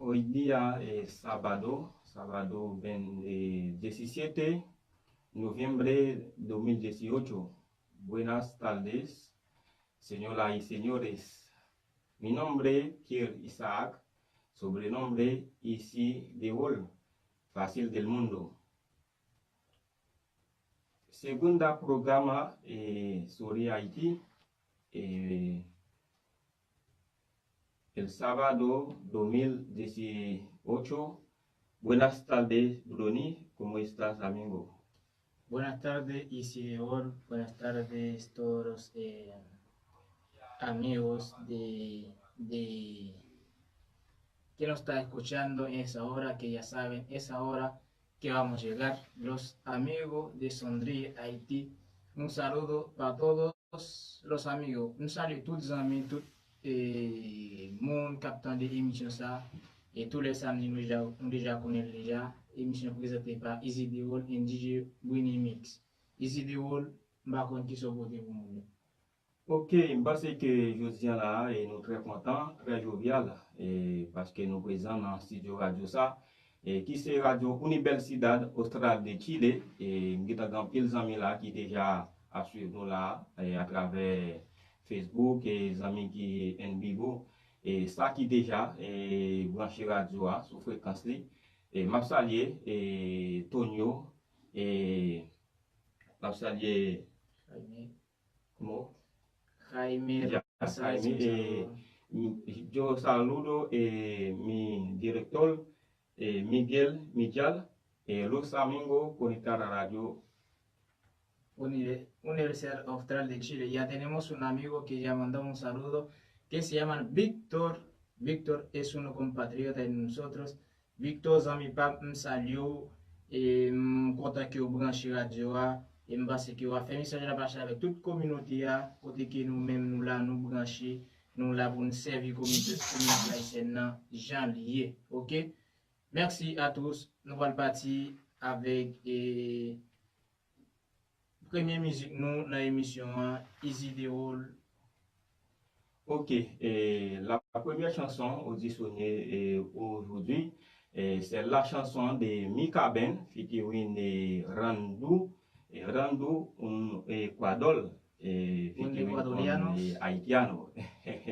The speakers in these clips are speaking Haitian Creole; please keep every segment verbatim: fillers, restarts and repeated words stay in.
Hoy día es sábado, sábado veintisiete noviembre dos mil dieciocho. Buenas tardes, señoras y señores. Mi nombre Pierre Isaac, sobrenombre Isi Dewol, fácil del mundo. Segunda programa eh, sobre Haití. Eh, el sábado dos mil dieciocho. Buenas tardes, Bruni. ¿Cómo estás, amigo? Buenas tardes, Isidor. Buenas tardes, todos los eh, amigos de, de que nos está escuchando en esa hora, que ya saben, esa hora que vamos a llegar. Los amigos de Sondri Haití, un saludo para todos los amigos. Nou salye tout zanmi, tout eh, moun k ap tande emisyon sa. E tou lè samdi nou deja, nou deja konnen l deja. Emisyon prezante pa Easy Dewol and D J Winnie Mix. Easy Dewol, m pa konn kisa w pote pou moun yo. Ok, m panse ke jodi a la, e nou trè kontan, trè jovyal, e paske nou prezan nan estidyo radyo sa, e ki se Radyo Universidad Austral de Chile. E m gentan gen anpil zanmi la ki deja ap swiv nou la, e atravè Facebook, e zanmi ki en vivo, e sa ki deja e branche radyo a sou frekans li. E m ap salye e Tonio, e m ap salye Mo. Jaime, Jaime, eh, yo saludo eh, mi director eh, Miguel Michal, eh, los amigos conectar a radio. Universidad Austral de Chile. Ya tenemos un amigo que ya mandó un saludo, que se llama Víctor. Víctor es uno compatriota de nosotros. Victor, zanmi pa m, m salye w. E m kontan ke w branche radyo a. E m panse ke w ap fè mesaj la pase avèk tout kominote a, kote ke nou menm nou la, nou branche, nou la pou n sèvi kominote, kominote ayisyèn nan jan l ye. Ok? Merci à tous. Nou pral pati avèk e, premye mizik nou nan emisyon an, Easy Dewol. Ok, eh, la première chanson auditionnée eh, aujourd'hui, eh, c'est la chanson de Mikaben featuring eh, Randu, eh, Randu un Ecuador, eh, Un featuring con ecuatorianos. Eh, haitiano.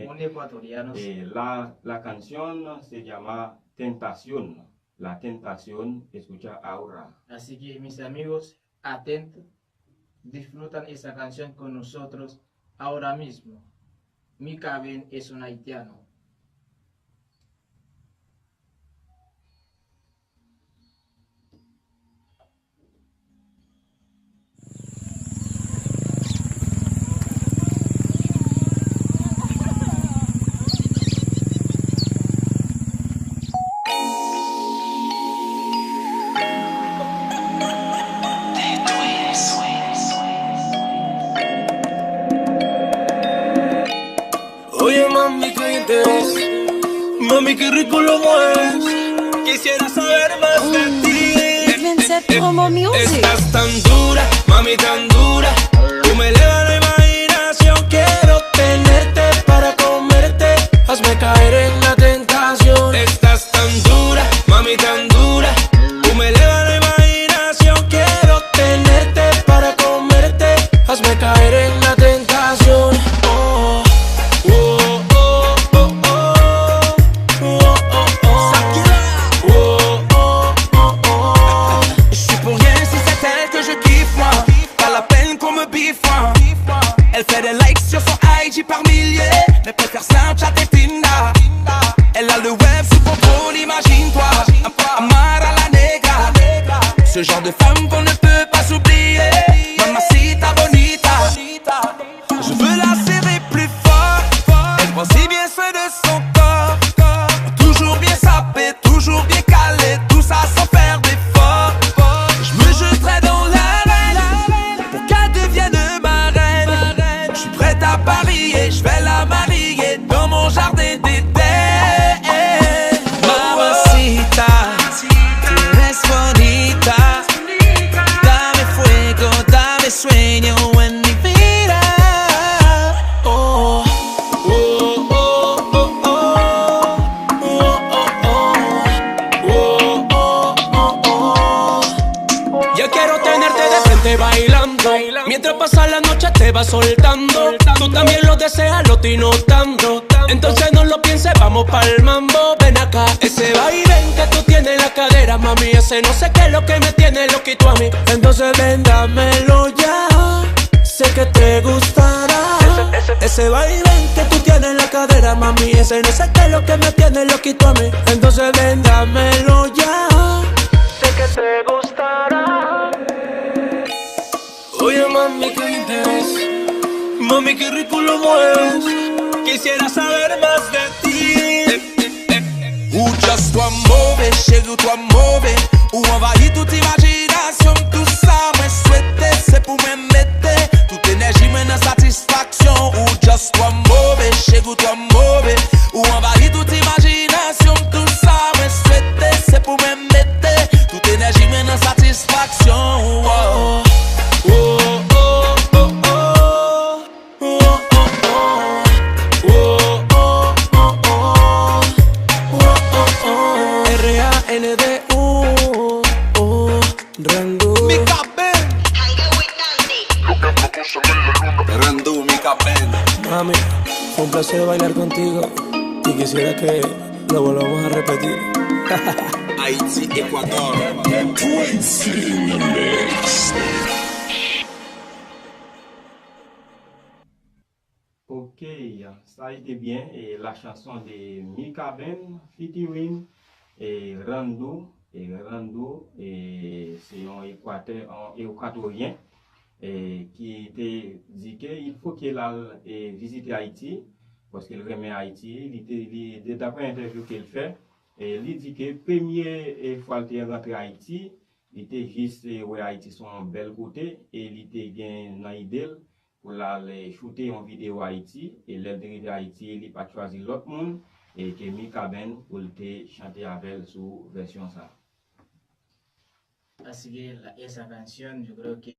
Un ecuatoriano. Eh, la, la canción se llama Tentación. La tentación, escucha ahora. Así que, mis amigos, atento, disfrutan esa canción con nosotros ahora mismo. Mikaben es un haitiano. Oye mami, tú dices, mami, qué rico lo mueves. Quisiera saber más de ti. Vincent Promo Music. Estás tan dura, mami, tan dura. Tú me elevas la imaginación. Quiero tenerte para comerte. Hazme caer en la tentación. Estás tan dura, mami, tan dura. Tú me elevas la imaginación. Quiero tenerte para comerte. Hazme caer en la tentación. Oh, oh, oh, oh, oh. Oh, oh, oh. Oh, oh, oh, oh. Je suis pour rien si c'est elle que je kiffe, moi. Pas la peine qu'on me biffe, moi. Elle fait des likes sur son I G par milliers, mais préfère Snapchat et Tinder. Elle a le web sous contrôle, imagine-toi. Amara la negra, ce genre de femme qu'on ne peut pas oublier. Mamacita bonita, je veux la serrer plus fort. Elle prend si bien soin de son corps. Toujours bien sapé, toujours bien calé, tout ça sans faire d'effort. Je me jetterai dans l'arène pour qu'elle devienne ma reine. Je suis prête à parier, je vais la marier dans mon jardin d'Éden. Mamacita, tú eres bonita. Esa la noche te va soltando. Tú también lo deseas, lo estoy notando. Entonces no lo pienses, vamos pa'l mambo. Ven acá, ese vaivén que tú tienes en la cadera, mami, ese no sé qué es lo que me tiene loquito a mí. Entonces ven, dámelo ya. Sé que te gustará. Ese vaivén que tú tienes en la cadera, mami, ese no sé qué es lo que me tiene loquito a mí. Entonces ven, dámelo ya. Sé que te gustará. Oye, mami, qué interés. Mami, qué rico lo mueves. Quisiera saber más de ti. Ou just twò move, cheri, ou twò move. Ou anvayi tout imajinasyon m, tout sa mwen swete, se pou mwen mete tout enèji mwen nan satisfaksyon. Ou just twò move, cheri, ou twò move. Ou anvayi tout imajinasyon m, tout sa mwen swete, se pou mwen mete tout enèji mwen nan satisfaksyon. Oh, oh, oh, oh, oh. R A N D U, Randu. Mika Ben. Randu, Mika Ben. Mami, fue un placer bailar contigo y quisiera que lo volvamos a repetir. Haïti, Équateur. Ok, ça a été bien. Et la chanson de Mika Ben featuring et Randu. Et Randu, et c'est un Équateur, un Équatorien, et qui te dit que il faut qu'il aille et visiter Haïti, parce qu'il remet Haïti. Il était, il, d'après l'interview qu'il fait, et il dit que premier, et fois qu'il est rentré Haïti, li te jis, eh, wè Ayiti se yon bèl kote, e li te gen nan ide l pou l al, eh, choute yon videyo Ayiti, e lè l te rive Ayiti, li pa t chwazi lòt moun, e ke Mika Ben pou l te chante avè l sou vèsyon sa. Así que la- esa canción, yo creo que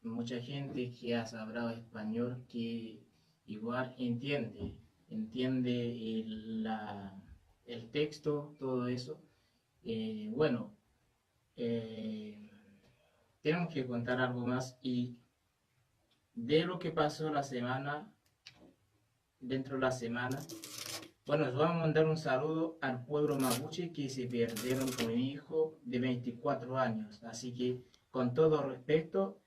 mucha gente que has hablado español que igual entiende, entiende el, la, el texto, todo eso. Eh, bueno, eh, tenemos que contar algo más y de lo que pasó la semana, dentro de la semana. Bueno, vamos a mandar un saludo al pueblo mapuche que se perdieron un hijo de veinticuatro años. Así que, con todo respeto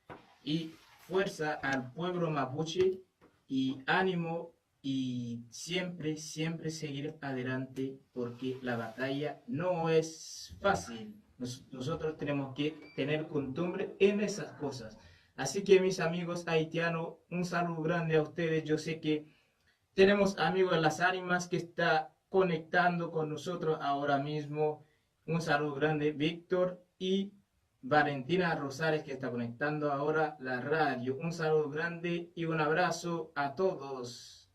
y fuerza al pueblo mapuche y ánimo y siempre, siempre seguir adelante porque la batalla no es fácil. Nos- nosotros tenemos que tener costumbre en esas cosas. Así que mis amigos haitianos, un saludo grande a ustedes. Yo sé que tenemos amigos de las ánimas que está conectando con nosotros ahora mismo. Un saludo grande, Víctor y Valentina Rosales, que está conectando ahora la radio. Un saludo grande y un abrazo a todos.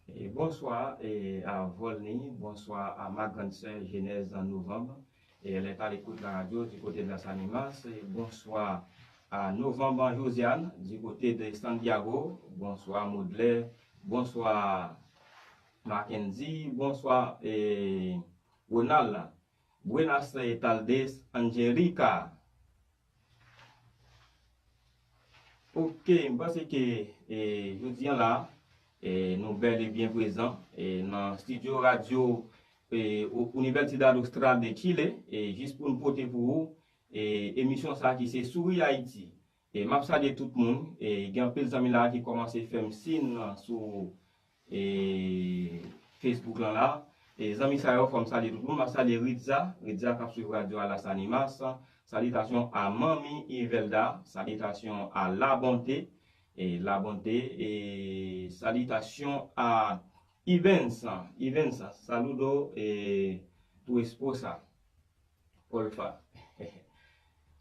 E bonswa, e, a Volny, bonswa a ma grande sœur Genèse en novembre. Et elle est à l'écoute de la radio du côté de Las Animas. Et bonsoir à Novembre Josiane du côté de Santiago. Bonsoir Maudelaire. Bonsoir Mackenzie. Bonsoir, eh, Ronald. Buenas, eh, tardes, Angelica. Ok, m panse ke, eh, jodi an la, eh, nou bèl e byen prezan, eh, nan estidyo radyo, eh, U- Universidad Austral de Chile, eh, jis pou n pote pou ou, eh, emisyon sa ki se Souri Ayiti. E m ap salye tout moun, e gen anpil zanmi la ki kòmanse fè m sin sou e Facebook lan la. E zanmi sa yo, fò m salye tout moun. M ap salye Ritza, Ritza k ap swiv radyo a Las Animas. Salitasyon a Manmi Ivelda, salitasyon a La Bonté, e La Bonté, e salitasyon a Ivens, Ivens, saludo, e tu esposa. Polfa.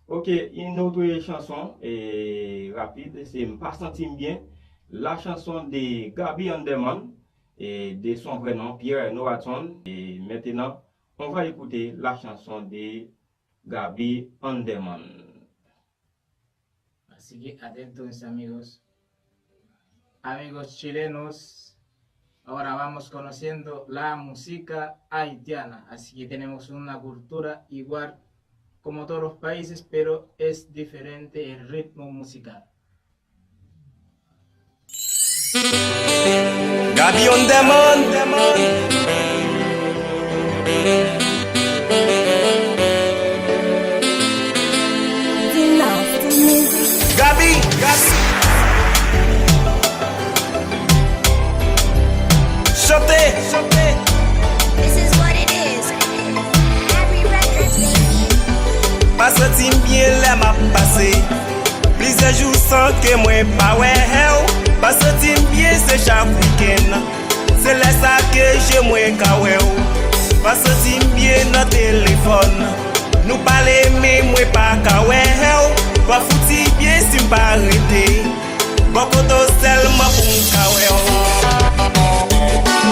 Ok, une autre chanson, eh, rapide, c'est M pa santi m byen. La chanson de Gaby Anderman, eh, de son vrai nom, Pierre Noaton. Et maintenant, on va écouter la chanson de Gaby Anderman. Así que atentos, mis amigos. Amigos chilenos, ahora vamos conociendo la música haitiana, así que tenemos una cultura igual como todos los países, pero es diferente el ritmo musical. Gaby on demand. Gaby, Gaby. Chante. This is what it is. Happy Records, baby. Pa santi m byen lè m ap pase. Plizyè jou san ke mwen pa wè w. Pa santi m byen, se chak wikenn. Se lè sa ke je mwen ka wè w. Pa santi m byen nan telefòn. Nou pale men mwen pa ka wè w. Pa fouti byen si m pa rete bò kote w sèlman pou m ka wè w.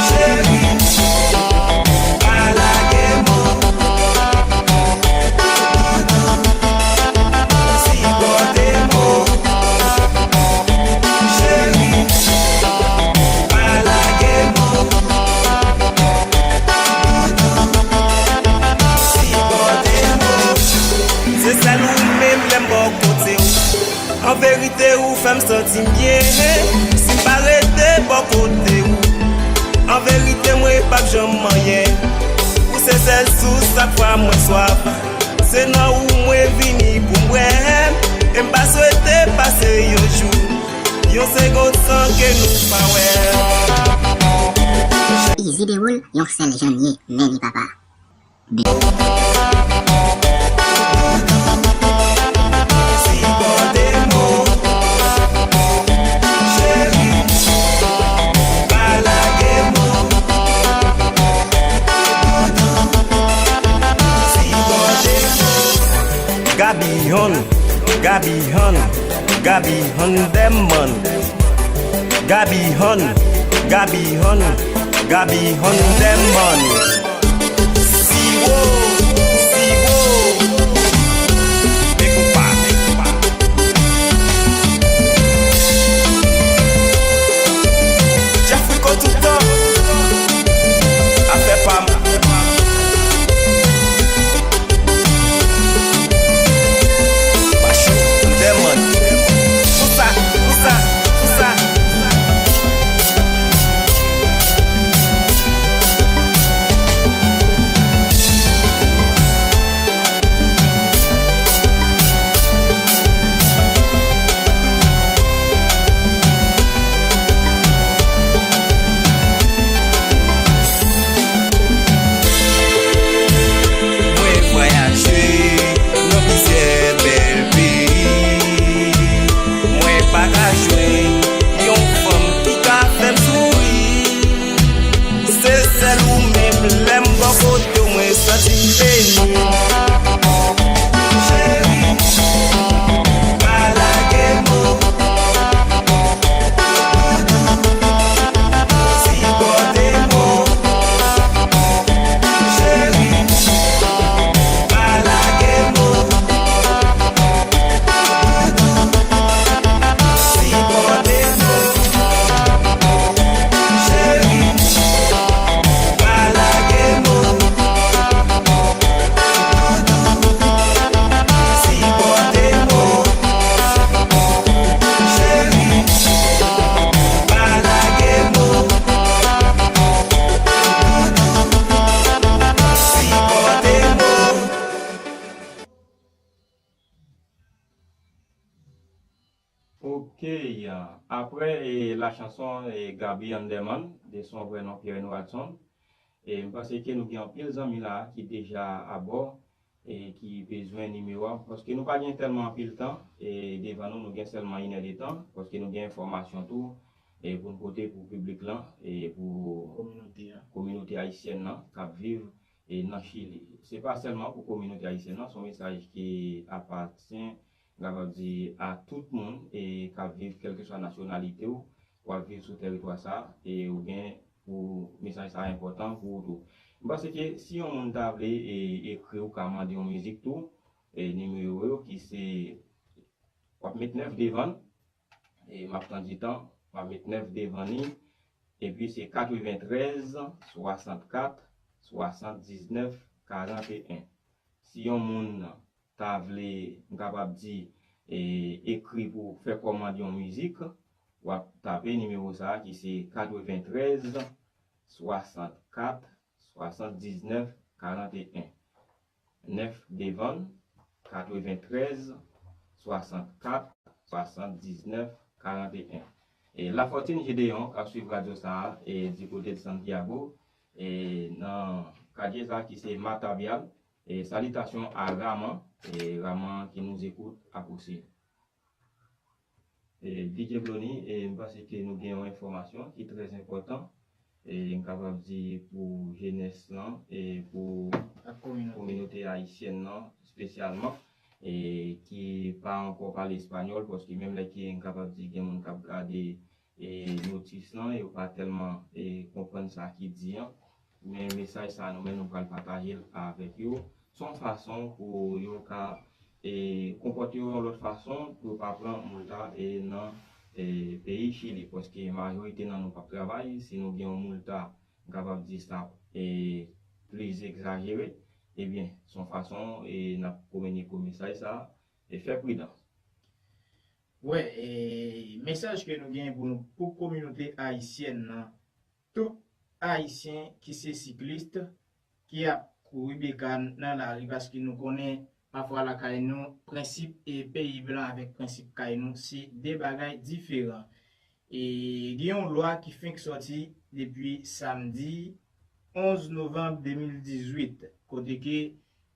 Cheri, pa lage m. Sipòte m. Cheri, pa lage m. Sipòte m. Se sèl ou menm lè m bò kote w. An verite, ou fè m santi m byen. Si m pa rete bò kote w, an verite, mwen p ap janm anyen. Ou se sèl sous chak fwa mwen swaf. Se nan ou mwen vini pou m bwè. E m pa swete pase yon jou, yon segonn san ke nou pa wè. Easy Dewoul, yon sèl jan l ye, men li papa. Gaby on, Gaby on, Gaby on demand. Gaby on, Gaby on, Gaby on demand. Siwo, siwo. Ekonpa, ekonpa. Jeff Rico toutan. Afè pa m. Pachou, m dèmann. Konsa, konsa, konsa. Mwen vwayaje nan plizyè bèl peyi. Mwen pa ka jwenn yon fanm ki ka fè m souri. Se sèl ou menm lè m bò kote w mwen santi m beni. Cheri, pa lage m. Sipòte m. Cheri, pa lage m. Sipòte m. Cheri, pa lage m. Sipòte m. Cheri, pa lage m. Sipòte m. Ok, aprè, e, la chanson, e, Gaby on demand, de son vrè non Pierre Noradson. E, m panse ke nou gen anpil zanmi la ki deja abò, e, ki bezwen nimewo a, paske nou pa gen tèlman anpil tan, e, devan nou, nou gen sèlman inè de tan, paske nou gen enfòmasyon tou, e, pou n pote pou piblik lan, e, pou kominote a, kominote ayisyèn nan k ap viv, e, nan Chili. Se pa sèlman pou kominote ayisyèn nan, se yon mesaj ki apatyen, m kapab di, a tout moun, e, k ap viv, kèlkeswa nasyonalite w, w ap viv sou tèritwa sa, e ou gen pou mesaj sa enpòtan pou ou tou. M panse ke si yon moun ta vle, e, ekri w, ka mande yon mizik tou, e, nimewo yo ki se, w ap met nèf devan l, e, m ap pran di tan, m ap met nèf devan li, epi se katreventrèz, swasannkat, swasanndiznèf, karanteyen. Si yon moun ta vle, m kapab di, e, ekri pou fè kòmand yon mizik, w ap tape nimewo sa a ki se katreventrèz swasannkat swasanndiznèf karanteyen. Nèf devan, katreventrèz swasannkat swasanndiznèf karanteyen. E Lafortune Gédéon k ap swiv radyo sa a, e di kote de Santiago, e nan katye sa a ki se Matavial, e salitasyon a Raman, e Raman ki nous écoute à Poussy. E, D J Blony, e, m panse ke nou gen yon enfòmasyon ki trè enpòtan, e, m kapab di pou jenès lan, e pou kominote ayisyèn nan espesyalman, e, ki pa ankò pale espanyòl, paske menm lè ke m kapab di gen moun k ap gade, e, notis lan, yo pa tèlman, e, konprann sa ki di an. Men mesaj sa a nou menm nou pral pataje l avèk yo. Se yon fason pou yo ka, e, konpòte yo yon lòt fason pou yo pa pran moulta, e, nan, e, peyi Chili. Paske majorite nan nou p ap travay, si nou gen yon moulta, m kapab di sa, e, plis egzajere, ebyen, se yon fason, e, n ap kominike mesaj sa a, e fè pridans. Wè, e, mesaj ke nou gen pou nou, pou kominote ayisyèn nan, tout Ayisyen ki se siklis, ki ap kouri bekàn nan lari, paske nou konnen pafwa lakay nou, prensip e peyi blan avèk prensip kay nou, se de bagay diferan. E gen yon lwa ki fenk sòti depi samdi onz novanm de mil dizuit, kote ke,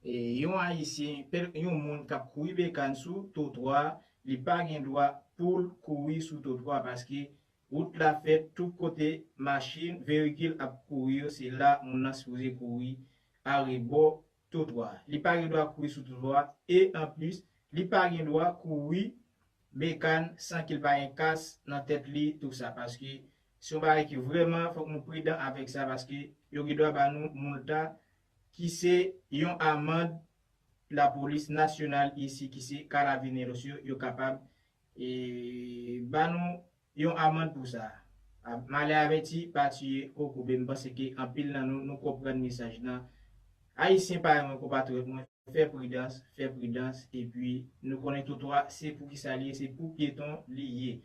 e, yon Ayisyen, pe-, yon moun k ap kouri bekàn sou twotwa, li pa gen dwa pou l kouri sou twotwa, paske wout la fèt tout kote, machin, veyikil ap kouri yo, se la moun nan sipoze kouri arebò twotwa. Li pa gen dwa kouri sou twotwa, e anplis, li pa gen dwa kouri bekàn san ke l pa gen kas nan tèt li, tou sa, paske se yon bagay ki vrèman fòk nou pridan avèk sa, paske yo gen dwa ba nou moulta ki se yon amann lapolis nasyonal isi ki se Carabineros yo, yo kapab, e, ba nou yon amann pou sa. A, malè avèti, pa tiye, kou koube. M panse ke anpil nan nou, nou konprann mesaj lan. Ayisyen parèy mwen, konpatriyòt mwen, fè pridans, fè pridans, epi nou konnen twotwa se pou kisa li ye, se pou pyeton li ye.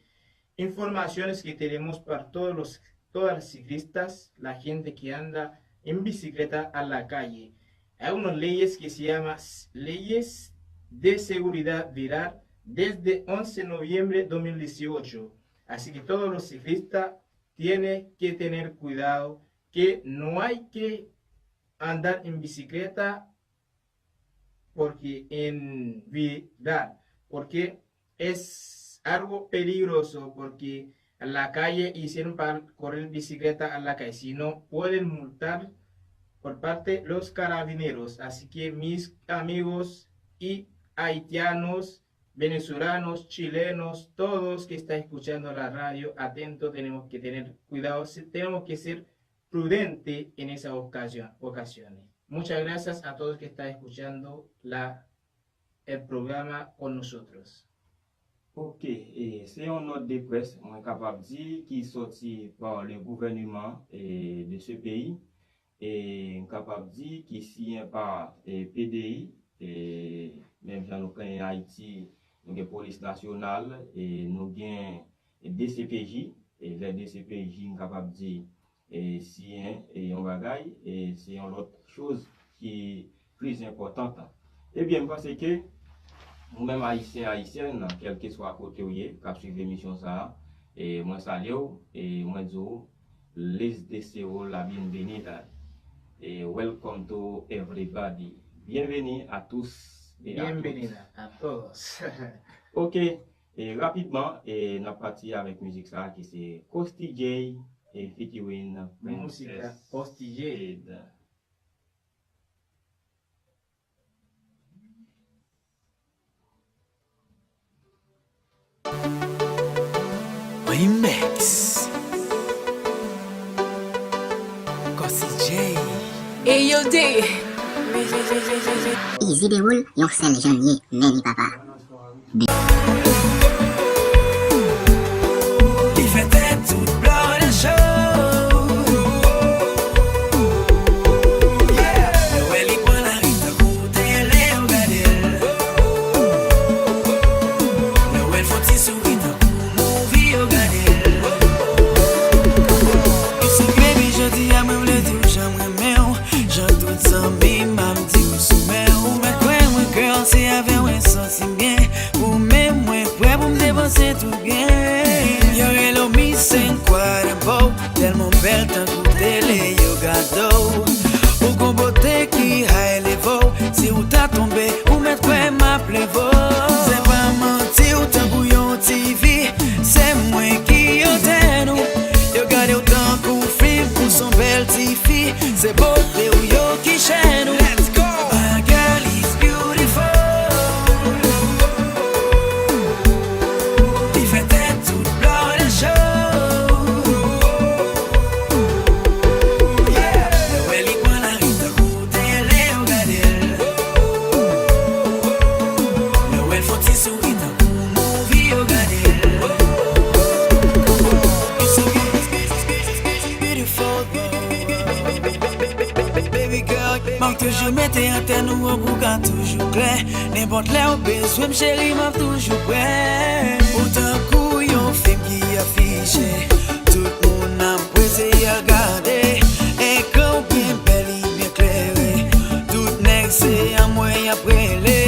Informaciones que tenemos para todos los, todas las ciclistas, la gente que anda en bicicleta a la calle. Hay unas leyes que se llama s-, leyes de seguridad vial desde once de noviembre de dos mil dieciocho. Así que todos los ciclistas tienen que tener cuidado que no hay que andar en bicicleta porque en verdad, porque es algo peligroso, porque a la calle y se no para correr bicicleta a la calle, sino pueden multar por parte los carabineros. Así que mis amigos y haitianos, venezolanos, chilenos, todos que están escuchando la radio, atento, tenemos que tener cuidado, se-, tenemos que ser prudente en esa ocasión, ocasiones. Muchas gracias a todos que están escuchando la, el programa con nosotros. Ok, e, se yon nòt de près, mwen kapab di, ki sòti pa le gouvernement, e, de ce pays, e, m kapab di, ki siyen pa, e, P D I, e, menm jan nou konnen Ayiti, nou gen polis nasyonal, e, nou gen D C P J, e, lè D C P J, m kapab di, e, siyen, e, yon bagay, e, se yon lòt choz ki plis enpòtan. Ebyen, m panse ke ou menm Ayisyen, Ayisyèn, kèlkeswa kote w ye, k ap swiv emisyon sa a, e mwen salye w, e mwen di w, les deseo la bienvenida. E welcome to everybody. Bienvenue à tous et à toutes. Bienvenida a todos. Ok, e rapidman, e n ap pati avèk mizik sa a ki se Costi J, e featuring Princess Jade. Música Costi J. Remix. Costi J. Eyo de. Izi Dewoul, yon sèl jan l ye, men li papa. Li fè tèt tout blo nan cho. Yeah. Nou wè li pran lari tankou tele, yo gade l. Nou wè l fè ti souri tankou movie, yo gade l. Fi, se bote w yo ki chèn ou. Let's go! My girl is beautiful. Li fè tèt tout blòdè cho. Yeah. Lè w wè li pran lari tankou tele, yo gade l. Lè w wè l fè yon ti souri tankou movie, yo gade l. You're so beautiful, baby girl. M ap toujou mete antèn ou an pou ka toujou klè. Nenpòt lè ou bezwen m, cheri, m ap toujou prè. Ou tankou yon fim ki afiche. Tout moun ap prese y ap gade. Ekran w byen bèl, li byen klere. Tout nèg se anmwe y ap rele.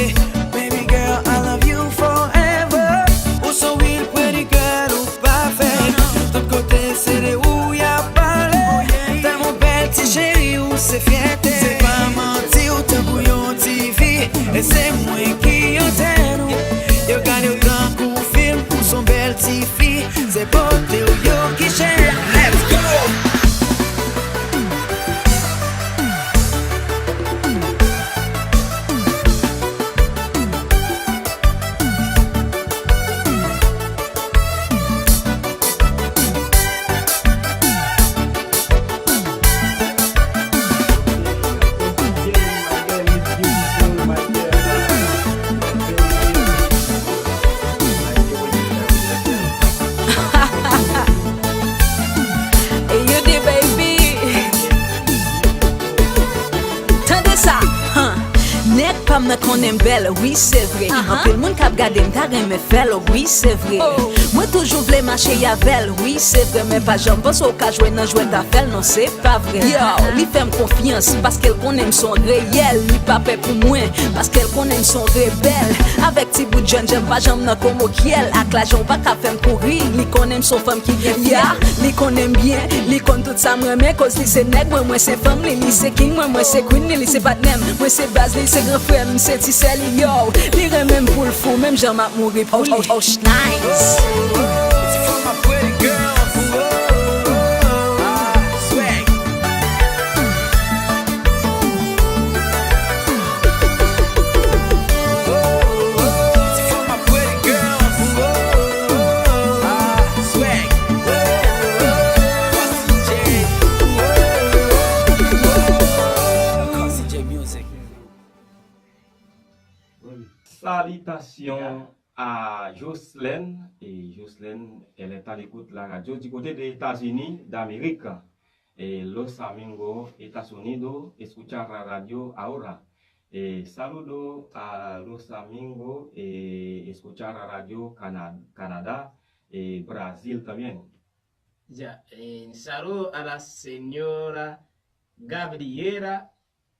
Baby girl, I love you forever. Ou se yon real pretty girl, ou pafè. Tout kote se de ou y ap pale. Tèlman bèl ti cheri, ou se fyète. Se pa manti, ou tankou yon ti fi. E se mwen ki antèn ou. Yo gade w tankou fim, ou se yon bèl ti fi. Se bote w yo ki chèn. Let's go! Hey, you the baby. Tande sa, huh. Nèg pa m nan konnen m bèl, wi, se vre. Anpil moun k ap gade m ta renmen fè l, wi, se vre. Mwen toujou vle mache avè l, wi, se vre. Men pa janm panse w ka jwe nan jwèt avè l, non, se pa vre. Yo, li fè m konfyans, paske l konnen m se yon reyèl. Li pa pè pou mwen, paske l konnen m se yon rebèl. Avèk ti bout jènjan, m pa janm nan komokyèl. Ak lajan, w pa ka fè m kouri. Li konnen m se yon fanm ki gen fyèl. Li konnen m byen, li konn tout sa m renmen. Koz li se nèg mwen, mwen se fanm li. Li se king mwen, mwen se queen li. Li se patnè m, mwen se baz li. Li se gran frè m, se ti sè li, yo. Li renmen m pou l fou, menm jan m ap mouri pou li. Oh, oh, oh, nice. Salutations à Jocelyn. Et Jocelyn, elle est à l'écoute de la radio du côté des États-Unis d'Amérique. Et Los Amigos, Estados Unidos, escuchar la radio ahora. Eh, saludo a Los Amigos, eh, escuchar la radio Cana- Canadá, eh, Brasil también. Ya, eh, saludo a la señora Gabriela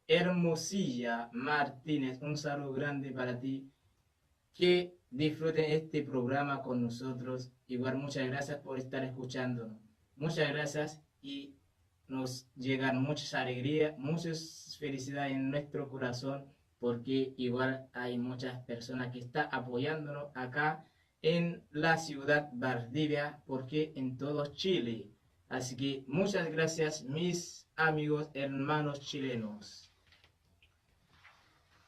Hermosilla Martínez. Un saludo grande para ti. Que disfruten este programa con nosotros. Igual, muchas gracias por estar escuchándonos. Muchas gracias y nos llegan muchas alegrías, muchas felicidades en nuestro corazón, porque igual hay muchas personas que están apoyándonos acá en la ciudad Valdivia, porque en todo Chile. Así que muchas gracias, mis amigos, hermanos chilenos.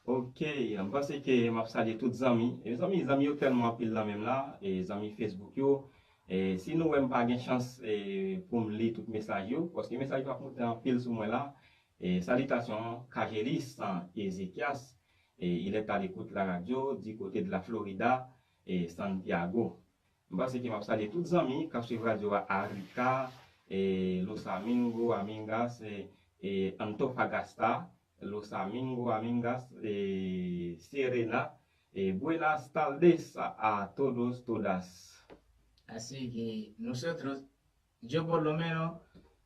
Ok, m panse ke m ap salye tout zanmi. E zanmi, zanmi yo tèlman anpil nan menm la, e zanmi Facebook yo. E si nou wè m pa gen chans, e, pou m li tout mesaj yo, paske mesaj yo ap moute anpil sou mwen la. E, salutations, Cajelis Ezequias, e, il est à l'écoute la radio du côté de la Florida, e, Santiago. M panse ke m ap salye tout zanmi k ap swiv radyo a Arica, e, Los Amigos, Amigas, e, e, Antofagasta, Los Amigos, Amigas, e, Serena, e, buenas tardes a todos, todas. Así que nosotros, yo por lo menos,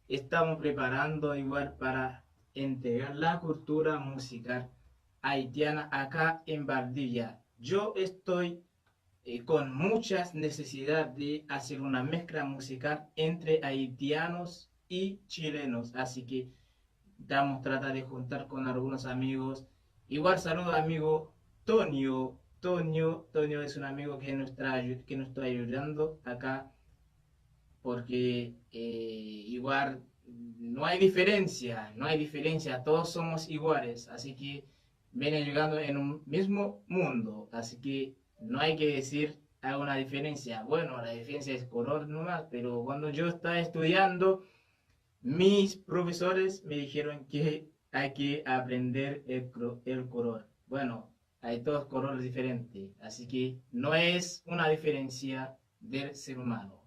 estamos preparando igual para entregar la cultura musical haitiana acá en Valdivia. Yo estoy eh, con muchas necesidades de hacer una mezcla musical entre haitianos y chilenos. Así que estamos tratando de juntar con algunos amigos. Igual saludo a amigo Tonio. Tonio, Tonio es un amigo que nos está, ayu- que nos está ayudando acá porque eh, igual no hay diferencia, no hay diferencia, todos somos iguales, así que vienen jugando en un mismo mundo, así que no hay que decir hay una diferencia. Bueno, la diferencia es color nomás, pero cuando yo estaba estudiando, mis profesores me dijeron que hay que aprender el, cro- el color. Bueno, hay dos colores diferentes, así que no es una diferencia del ser humano.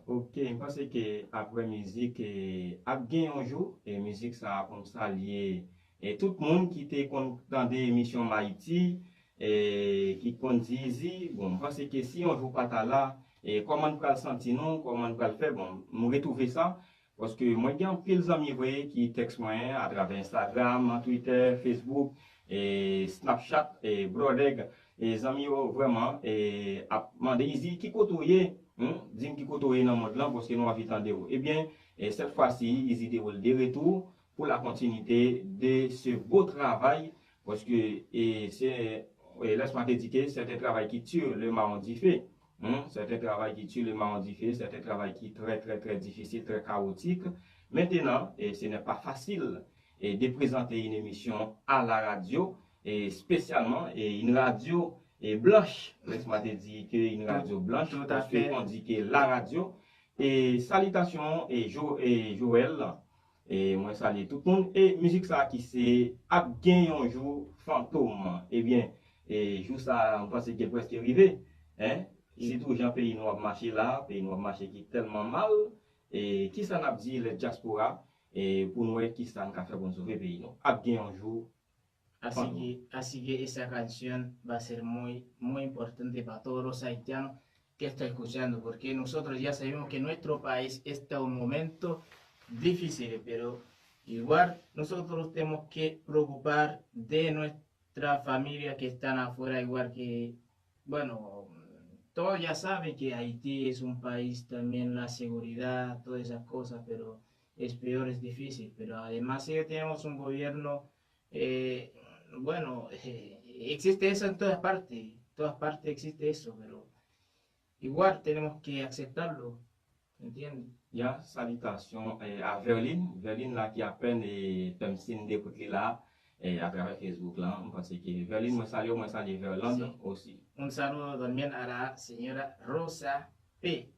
Ok, m panse ke apre mizik, e, ap gen yon jou, e mizik sa a pou m salye e tout moun ki te konn tande emisyon M Ayiti, e ki konn di Izi. Bon, m panse ke si yon jou pa ta la, e kòman n pral santi nou, kòman n pral fè, bon, m retwouve sa, paske mwen gen anpil zanmi vre ki tèks mwen atravè Instagram, Twitter, Facebook, e Snapchat, e Brodèg, e zanmi yo vrèman e ap mande Izi ki kote w ye, hmm? Di m ki kote w ye nan mond lan, paske nou anvi tande w. Ebyen, e cette fois-ci, Izi Dewoul de retour pour la continuité de ce beau travail, paske e se e laisse-moi te dire que c'est un travail qui tue le marron du feu. Hmm? C'est un travail qui tue le marron du feu, c'est un travail qui est très, très, très difficile, très chaotique. Maintenant, e ce n'est pas facile e de présenter une émission à la radio, e spécialement e une radio e blanche. Laisse-moi te dire que une radio blanche, Tout à parce que fait. On dit que la radio. E salutations e, jo, e Joël, e mwen salye tout moun. E mizik sa ki se ap gen yon jou fantom. Ebyen, e jou sa a, m panse ke l prèske rive. Hein? Sitou jan peyi nou ap mache la, peyi nou ap mache ki tèlman mal. E kisa n ap di lè dyaspora, e pou n wè kisa n ka fè pou n sove peyi nou? Ap gen yon jou Así que, así que esa canción va a ser muy, muy importante para todos los haitianos que están escuchando, porque nosotros ya sabemos que nuestro país está en un momento difícil, pero igual nosotros tenemos que preocupar de nuestra familia que están afuera, igual que, bueno, todos ya saben que Haití es un país también la seguridad, todas esas cosas, pero es peor, es difícil, pero además ellos tenemos un gobierno eh, bueno, eh, existe eso en todas partes, todas partes existe eso, pero igual tenemos que aceptarlo, ¿entiendes? Ya, salitasyon eh, a Verlin. Verlin la ki apèn e fè m siy de kout li la eh, atravè Facebook la. M panse ke Verlin, mwen salye w, mwen salye Verlande osi. Un saludo también a la señora Rosa P.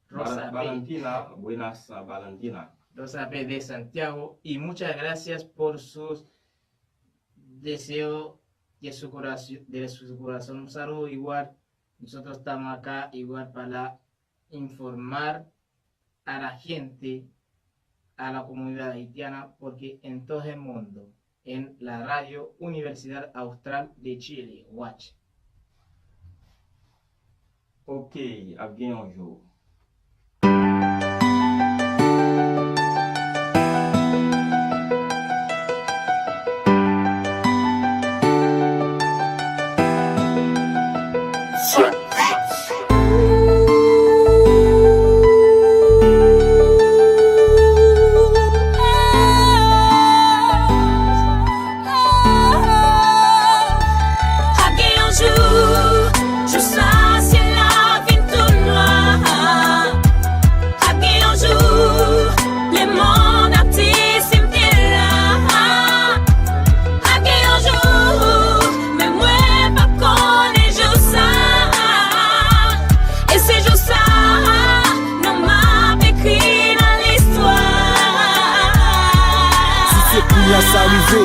Rosa P. Valentina, buenas, Valentina. Rosa P de Santiago, y muchas gracias por sus deseos de su corazón, de su corazón. Un saludo igual. Nosotros estamos acá igual para informar a la gente, a la comunidad haitiana, porque en todo el mundo, en la Radio Universidad Austral de Chile, Watch. Ok, ap gen yon jou. Ap gen yon jou, jou sa syèl la vin tou nwa. Ap gen yon jou, lemonn ap di si m te la. Ap gen yon jou, men mwen p ap konnen jou sa. E se jou sa, non m ap ekri nan listwa. Si se kounya sa rive,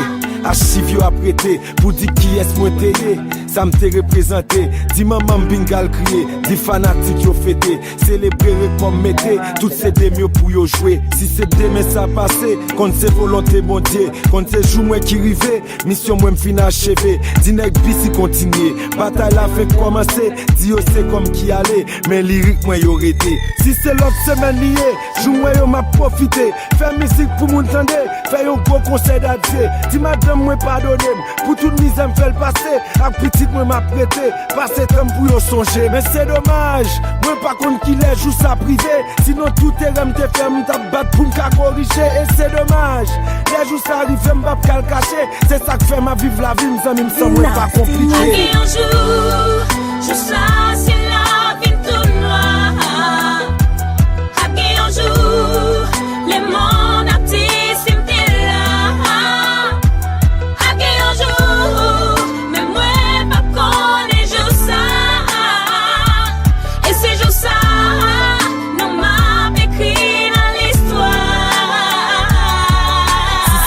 achiv yo ap rete pou di kiyès mwen te ye, sa m te reprezante. Di manman m pinga l kriye, di fanatik yo fete, selebre rekò m mete, tout se de m yo pou yo jwe. Si se demen sa pase, konn se volonte Bondye, konn se jou mwen ki rive, misyon mwen m fin acheve. Di nèg B C kontinye, batay la fenk kòmanse, di yo se kò m ki ale, men lirik mwen yo rete. Si se lòt semèn li ye, jou mwen yo m ap pwofite, fè mizik pou moun tande, fè yon gwo konsèy dadye. Di madanm mwen padone m pou tout mizè m fè l pase, ak pitit mwen m ap rete, pase tan m pou yo sonje. Men se domaj, mwen pa konn kilè jou sa ap rive, sinon tout erè m te fè m t ap bat pou m ka korije. E se domaj, lè jou sa rive m p ap ka l kache, se sa k fè m ap viv lavi m zanmi m san mwen pa konplike. Ap gen yon jou, jou sa syèl la vin tou nwa. Ap gen yon jou,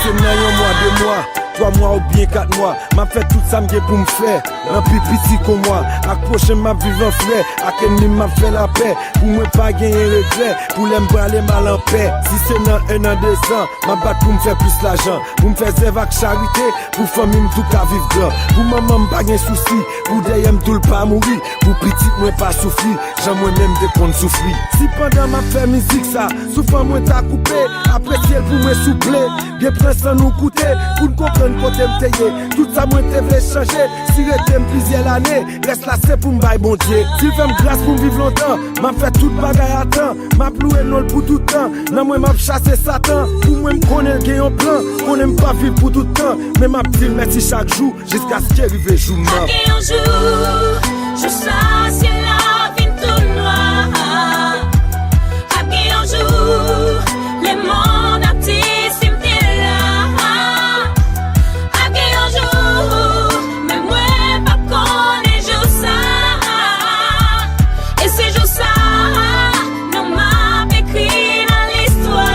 Nan yon mwa, de mwa, twa mwa oubyen kat mwa, m ap fè tout sa m gen pou m fè. Nan pi piti kon mwa, ak pwochen m ap viv an frè, ak ènmi m ap fè lapè. Pou mwen pa genyen regrè, pou lè m prale m al anpè. Si se nan en an, de zan, m ap bat pou m fè plis lajan. Pou m fè zèv ak charite, pou fanmi m tou ka viv gran. Pou manman m pa gen sousi, pou dèyè m tou l pa mouri. Pou pitit mwen pa soufri, jan mwen menm te konn soufri. Sipandan m ap fè mizik sa, soufran mwen ta koupe, apresye l pou mwen souple. Byen pran san nou koute, pou n konprann kote m te ye. Tout sa mwen te vle chanje, si rete m plizyè lane, rès la se pou m bay Bondye. Si l fè m gras pou m viv lontan, m ap fè tout bagay a tan. M ap louwe non l pou tout tan, nan mwen m ap chase Satan. Pou mwen m konnen l gen yon plan, konnen m p ap viv pou tout tan. Men m ap di l mèsi chak jou, jiskaske rive jou m nan. Ap gen yon jou, jou sa syèl la vin tou nwa. Ap gen yon jou, lemonn ap di si m te la. Ap gen yon jou, men mwen p ap konnen jou sa. E se jou sa, non m ap ekri nan listwa.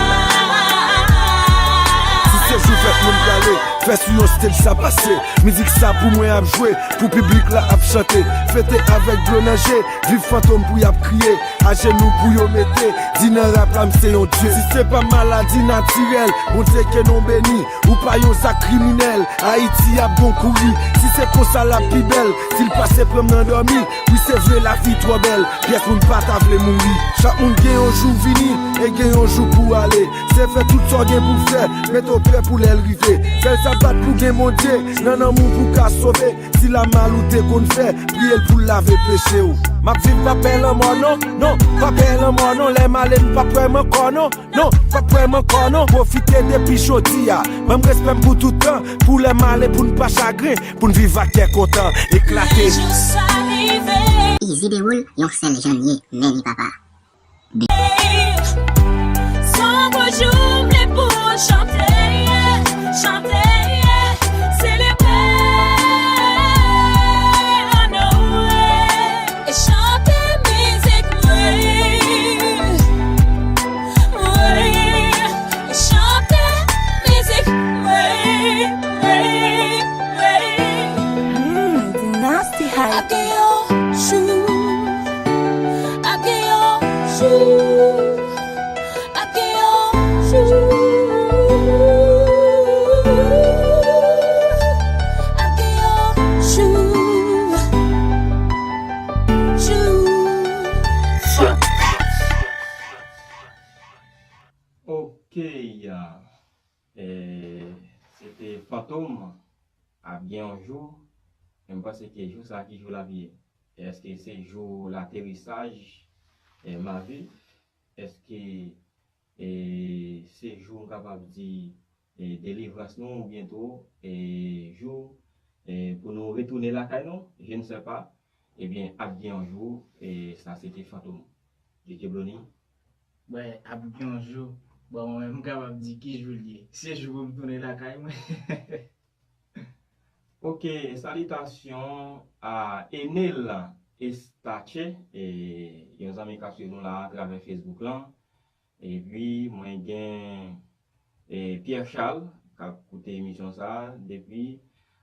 Si se jou fèt mwen m prale, fè sou yon stage sa pase. Mizik sa pou mwen ap jwe, pou piblik la ap chante. Fete avèk dlo nan je, viv fantom pou y ap kriye. Ajenou pou yo mete, di nan rap la m se yon dye. Si se pa maladi natirèl, Bondye ke non beni, ou pa yon zak kriminèl, Ayiti ap bon kouri. Si se konsa l ap pi bèl, si l pase pran m nan dòmi, wi se vre lavi twò bèl, pyès moun pa ta vle mouri. Chak moun gen yon jou vini, e gen yon jou pou ale. Se fè tout sa w gen pou fè, mete w prè pou lè l rive. Fè l sa bat pou gen Bondye, nan nanm ou pou ka sove. Si la mal ou te konn fè, priye l pou l lave peche w. M ap viv, pa pè lanmò non, non, pa pè lanmò non. Lè m ale m p ap wè m ankò non, non, p ap wè m ankò non. Pwofite depi jodi a, ban m respè m pou tout tan. Pou lè m ale pou n pa chagren, pou n viv ak kè kontan, eklate. Easy Dewoul, yon sèl jan l ye, men li papa. Se yon gwo jou m vle pou n chante, chante, selebre, onore, e chante mizik mwen, mwen, e chante mizik mwen, mwen, mwen. Mm, Dynasty Hype. Ap gen yon jou, ap gen yon jou, ap gen yon jou, ap gen yon jou, jou. Ok, eh, se te Fantom, ap gen yon jou, men m panse ke jou sa ki jou l ap ye. Èske se jou laterisaj, eh, Mavi? Èske, eh, se jou, m kapab di, eh, delivrans nou, oubyen tou, eh, jou, eh, pou nou retounen lakay nou? Je ne sais pas. Ebyen, ap gen yon jou, eh, sa se te Fantom. D J Blony? Wè, ap gen yon jou. Bon, mwen menm, m kapab di ki jou l ye. Se jou pou m tounen lakay mwen. Ok, salitasyon a Enel Estache, e, yon zanmi k ap swiv nou la atravè Facebook lan. Epi mwen gen, e, Pierre Charles k ap koute emisyon sa a depi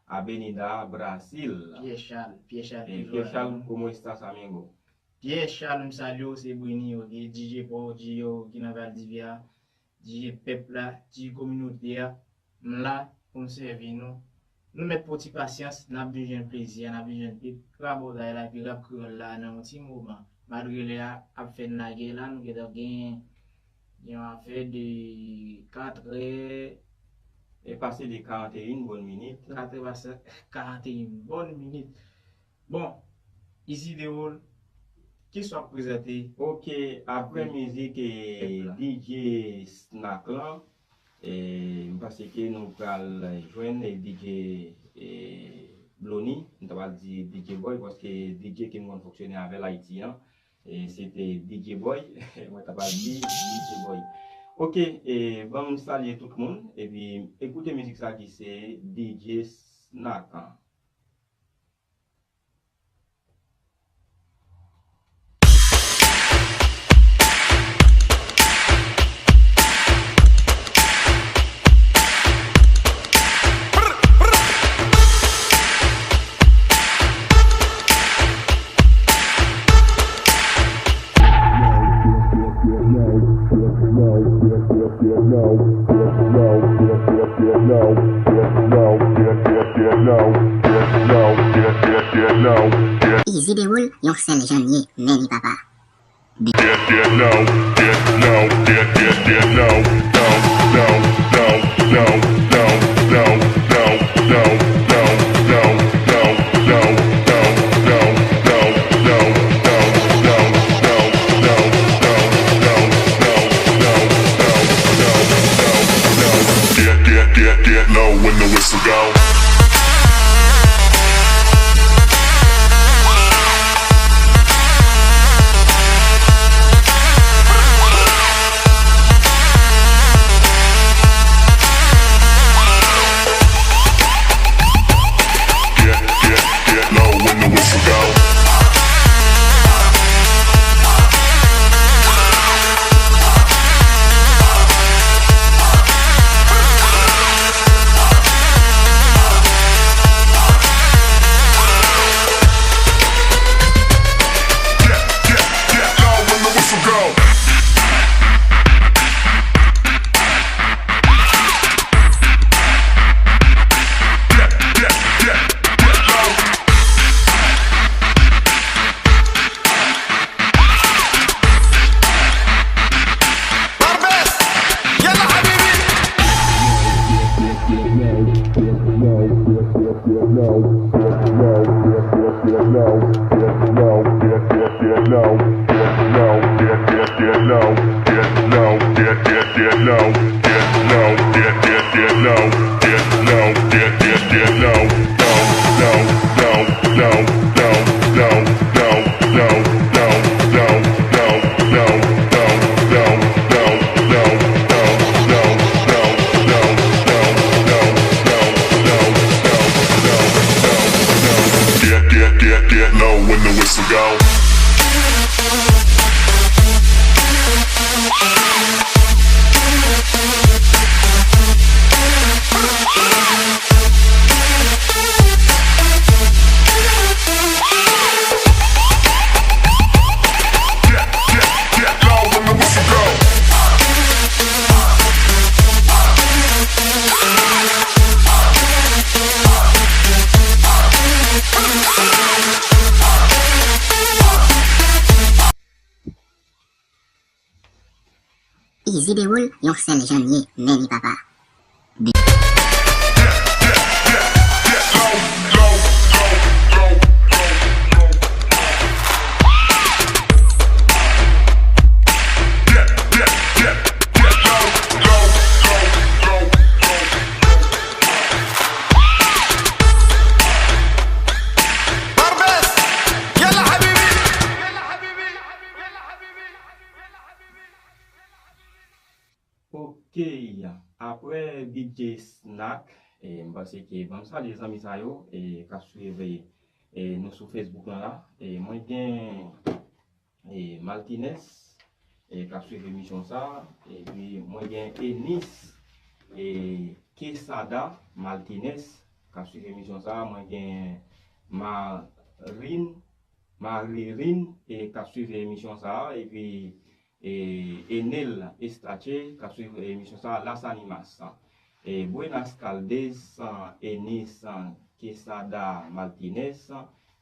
Avenida, Brasil. Pierre Charles, Pierre Charles, e, toujou Pierre la, Charles, non? Como estás, amigo? Pierre Charles, m salye w, se Brini, ok, D J pa w, D J yo ki nan Valdivia, D J pèp la, D J kominote a, m la pou m sèvi nou. Nou mèt pran ti pasyans, n ap vin jwenn plezi a, n ap vin jwenn pip rabòday la, epi rap kreyòl la nan yon ti moman. Malgre lè a ap fè n lagè la, nou gentan gen yon afè de katrè. E pase de karannteyen bòn minit. Katrè pase karannteyen bòn minit. Bon, Easy Dewoul, kisa w ap prezante? Ok, apre mizik, eh, pèp la? D J Snack lan, eh, m panse ke nou pral jwenn, eh, D J, eh, Blony, m ta pral di D J Boy, paske D J ke m konn fonksyone avè l Ayiti an, eh, se te D J Boy, mwen ta pral di D J Boy. Ok, eh, ban m salye tout moun, epi ekoute mizik sa ki se D J Snack an. Izi Dewoul, yon sèl jan l ye, men li papa. Get, get, get, get low when the whistle go. Get, get, get low when the whistle go. Get, get, get, get low when the whistle go. Izi Dewoul, yon sèl jan l ye, men li papa. Ok, apre D J Snack, e, m panse ke ban m salye zanmi sa yo, e, k ap swiv, e, nou sou Facebook lan la. E, mwen gen, e, Martinez, e, k ap swiv emisyon sa, epi mwen gen Enis, e, Quesada Martinez, k ap swiv emisyon sa, mwen gen Marin, Marilyn, e, k ap swiv emisyon sa, epi e, Enel Estache, k ap swiv emisyon sa, Las Animas. E, buenas tardes, Enis Quesada Martinez.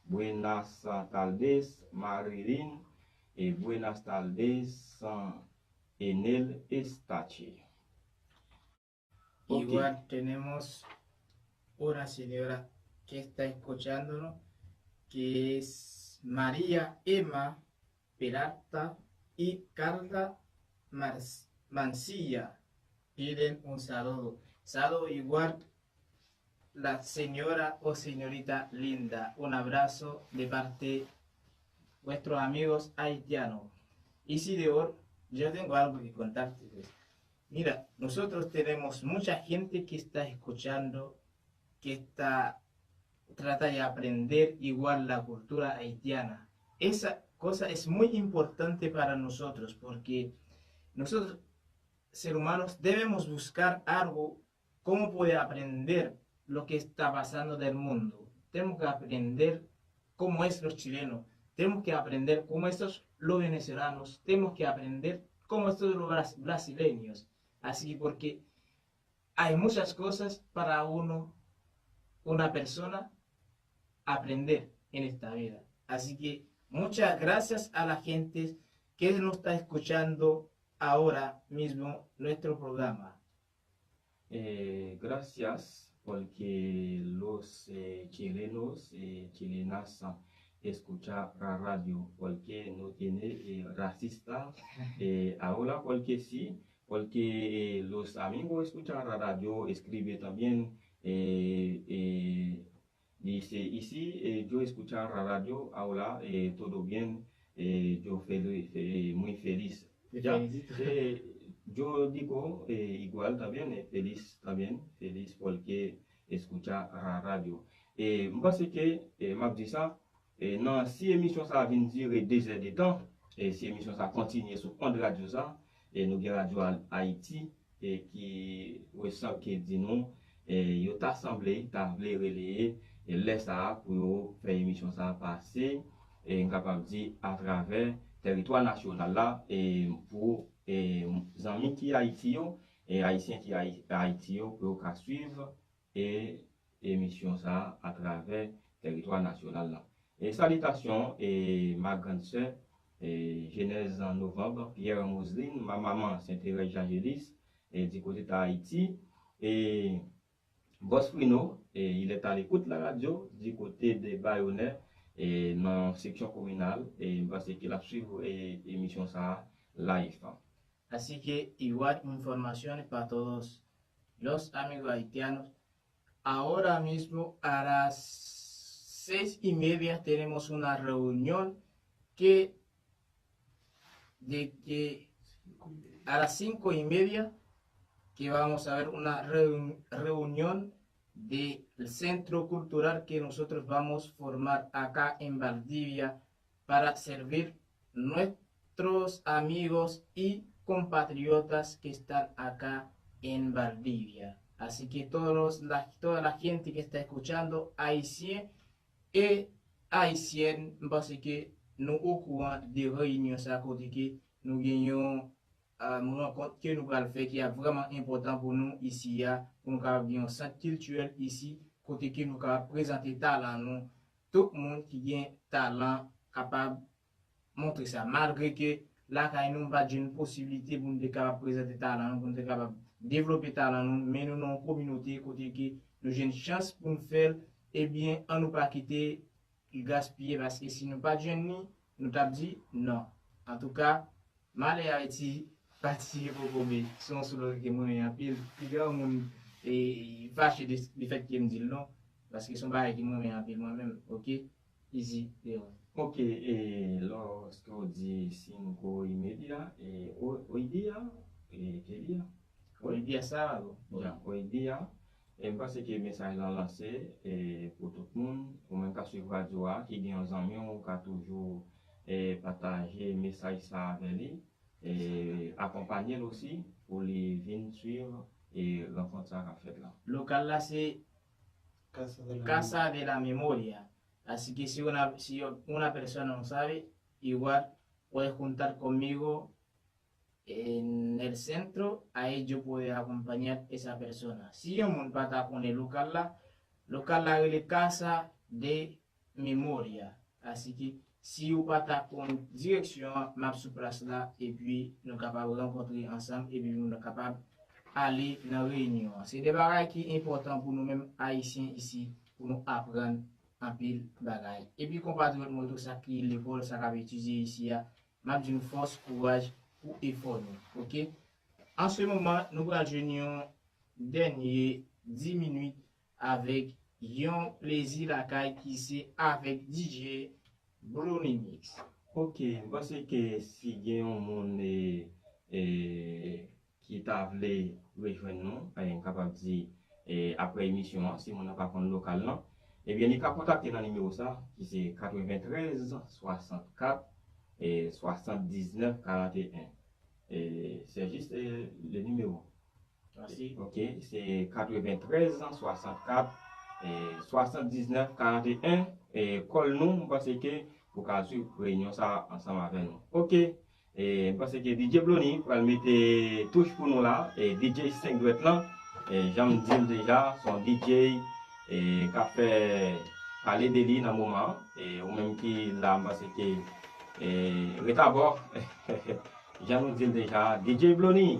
Buenas tardes, Marilyn. E, buenas tardes, Enel Estache. Ok. Igual tenemos una señora que está escuchándonos, que es María Emma Peralta y Carla Mar- Mancilla. Piden un saludo. Saludo igual la señora o señorita linda. Un abrazo de parte vuestros amigos haitianos. Isidor, yo tengo algo que contarte. Mira, nosotros tenemos mucha gente que está escuchando, que está trata de aprender igual la cultura haitiana. Esa cosa es muy importante para nosotros porque nosotros, seres humanos, debemos buscar algo, cómo poder aprender lo que está pasando del mundo. Tenemos que aprender cómo es los chilenos. Tenemos que aprender cómo es los venezolanos. Tenemos que aprender cómo es los bras- brasileños. Así que porque Hay muchas cosas para uno, una persona aprender en esta vida. Así que muchas gracias a la gente que nos está escuchando ahora mismo nuestro programa. Eh, gracias, porque los eh, chilenos, eh, chilenas escuchan la radio, porque no tiene eh, racista. Eh, ahora, porque sí, porque eh, los amigos escuchan la radio, escribe también. Eh, eh, dice, y si eh, yo escuchar la radio, ahora eh, todo bien, eh, yo feliz, eh, muy feliz. Ya, eh, yo digo eh, igual también, eh, feliz también, feliz porque escucha la radio. Eh, m panse ke eh, m ap di sa, eh, nan si emisyon sa a vin dire de zè de tan, eh, si emisyon sa a kontinye sou ond radyo sa, eh, nou gen Radyo Ayiti, eh, ki resan ke di nou eh, yo ta sanble ta vle releye eh, lè sa a pou yo fè emisyon sa a pase, eh, m kapab di atravè tèritwa nasyonal la, eh, pou eh, zanmi ki Ayiti yo, eh, Ayisyen ki Ayi- Ayiti yo, pou yo ka swiv eh, emisyon sa a atravè tèritwa nasyonal la. E salitasyon e ma grann sè, e Genèse Novembre, Pierre Moseline, ma maman Sainte Thérèse Jagelis, e di kote ta Ayiti, e Bòs Frino, e il est à l'écoute la radio, di kote de Bayonè, e nan seksyon kominal, e m panse ke l ap swiv e emisyon sa a live. Así que igual informaciones para todos los amigos haitianos. Ahora mismo a las seis y media tenemos una reunión que de que a las cinco y media que vamos a ver una reun- reunión del centro cultural que nosotros vamos a formar acá en Valdivia para servir nuestros amigos y compatriotas que están acá en Valdivia. Así que todos la, toda la gente que está escuchando, haitian e haitian, m panse ke nou okouran de reyinyon sa kote ke nou gen yon rankont ke nou pral fè ki ap vrèman enpòtan pou nou isi a, pou nou kapab gen yon sant kiltirèl isi, kote ke nou kapab prezante talan nou. Tout moun ki gen talan kapab montre sa. Malgre ke lakay nou, nou pa t jwenn posiblite pou nou te kapab prezante talan nou, pou nou te kapab devlope talan nou, men nou nan yon kominote kote ke nou jwenn chans pou nou fè l, ebyen, an nou pa kite l gaspiye, paske si nou pa t jwenn li, nou t ap di non. Antouka, m ale Ayiti, pati e poko, men se yon slogan ke m renmen anpil. Piga yon moun e, fache de, de fèt ke m di l non, paske se yon bagay ke m renmen anpil mwen menm, oke? Easy, Leon. Ok, e lòske w di cinco y media, e o- hoy día, e qué día? Hoy día sábado. Ya, hoy día, e m panse ke mesaj lan lanse e pou tout moun, ou menm k ap swiv radyo a, ki gen yon zanmi w, ou ka toujou e pataje mesaj sa avè li, e akonpanye l osi pou li vin swiv e rankont sa k ap fèt la. Lokal la se Casa de la Memoria. Así que si una, si una persona no sabe, igual puedes juntar conmigo en el centro, ahí yo puedo acompañar esa persona. Si yon moun pa ta konnen lokal la, lokal la rele Casa de Memoria. Así que si ou pa ta konn direksyon an, m ap sou plas la, epi nou kapab rankontre ansanm, epi nou kapab ale nan reyinyon an. Se de bagay ki enpòtan pou nou menm Ayisyen isi, pou nou aprann anpil bagay. Epi konpatriyòt mwen tou, sa ki lekòl, sa k ap etidye isi a, m ap di nou fòs, kouraj pou efò nou, oke? An se moman, nou pral jwenn yon dènye dis minit avèk yon plezi lakay ki se avèk D J Brownie Mix. Ok, m panse ke si gen yon moun e, e, ki ta vle rejwenn nou, e, m kapab di e, apre emisyon an, si moun nan pa konn lokal lan, ebyen li ka kontakte nan nimewo sa, ki se katrevenntrèz swasannkat e swasanndiznèf karanteyen. E, se jis e, le nimewo. Mèsi. Ok, se katrevenntrèz swasannkat e swasanndiznèf karanteyen. E, kòl nou, m panse ke ou ka swiv reyinyon sa ansanm avè nou. Ok, e, m panse ke D J Blony pral mete touch pou nou la, e, D J senk dwèt lan. E, jan m di l deja, se yon D J, e, k ap fè pale de li nan moman an. E, ou menm ki la, m panse ke, e, ret abò. Jan nou di l deja, D J Blony.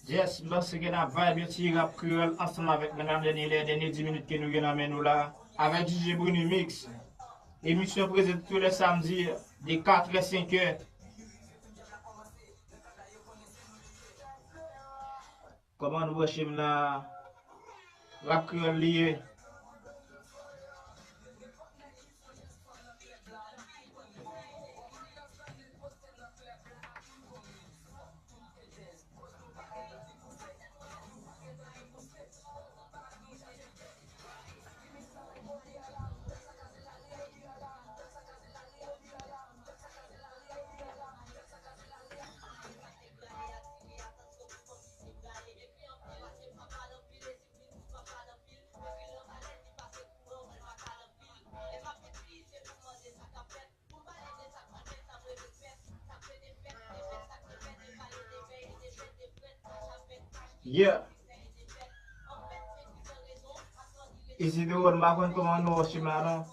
Yes, m panse ke n ap vibe yon ti rap kreyòl ansanm avèk medam dènye lè, dènye dis minit ke nou gen nan men nou la, avèk D J Bruny Mix. Emisyon prezante tou lè samdi de katrè senkè. Kòman nou branche m nan rap kreyòl li ye? Yeah. Isidro, m pa konn kòman nou wè chim la non.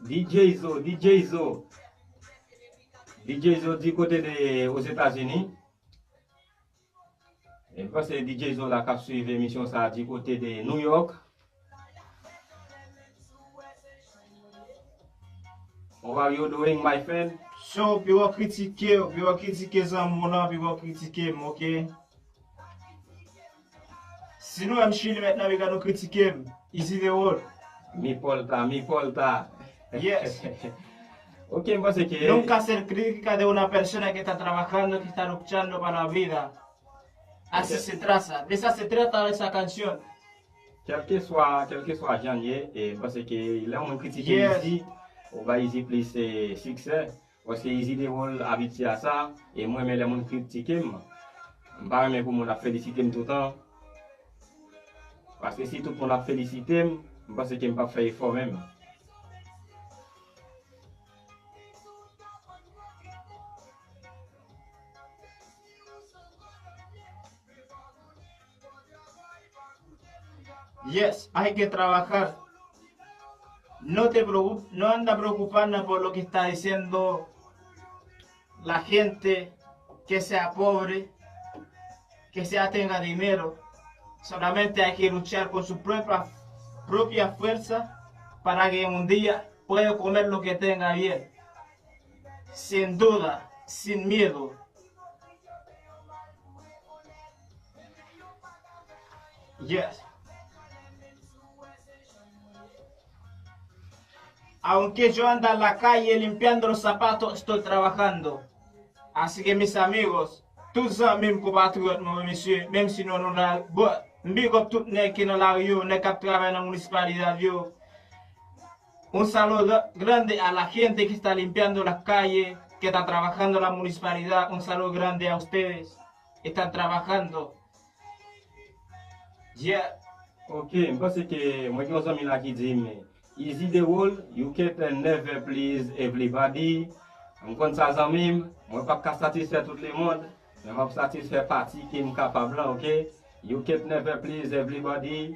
D J Zo, D J Zo. D J Zo di kote de Ozetazini. E m panse D J Zo la k ap swiv emisyon sa a di kote de New York. How are you doing, my friend? So, pi w kritike, pi w kritike zanmi w lan, pi w kritike m, oke? Si nou menm Chili mèt nan Mega nou kritike m, Easy the World. Mi pòlta, mi pòlta. Yes. Ok, m panse ke... Nunca ser crítica de una persona que está trabajando, que está luchando para la vida. Así se trata, de esa se trata esa canción. Kèlkeswa, kèlkeswa jan l ye, e m panse ke lè yon moun kritike Easy, ou ba Easy plis, e, siksè. Paske Easy Dewol abitye a sa, e mwen renmen lè moun kritike m. M pa renmen pou moun ap felisite m toutan. Paske si tout moun ap felisite m, m panse ke m p ap fè efò menm. Yes, hay que trabajar. No te preocup-, no anda preocupando por lo que está diciendo la gente, que sea pobre, que sea tenga dinero. Solamente hay que luchar con su propia, propia fuerza para que un día pueda comer lo que tenga bien. Sin duda, sin miedo. Yes. Aunque yo anda en la calle limpiando los zapatos, estoy trabajando. Así que, mis amigos, tout zanmi m, konpatriyòt mwen, mesye, menm si nou, nou la, bon, m big up tout nèg ki nan lari yo, nèg k ap travay nan minisipalidad yo. Un saludo grande a la gente que está limpiando las calles, que está trabajando la municipalidad. Un saludo grande a ustedes. Están trabajando. Yeah. Ok, m panse ke mwen gen yon zanmi la ki di m, Easy the World, you can't never please everybody. M konn sa zanmi m, mwen p ap ka satisfè tout lemonn, men m ap satisfè pati ke m kapab lan, ok? You can't never please everybody.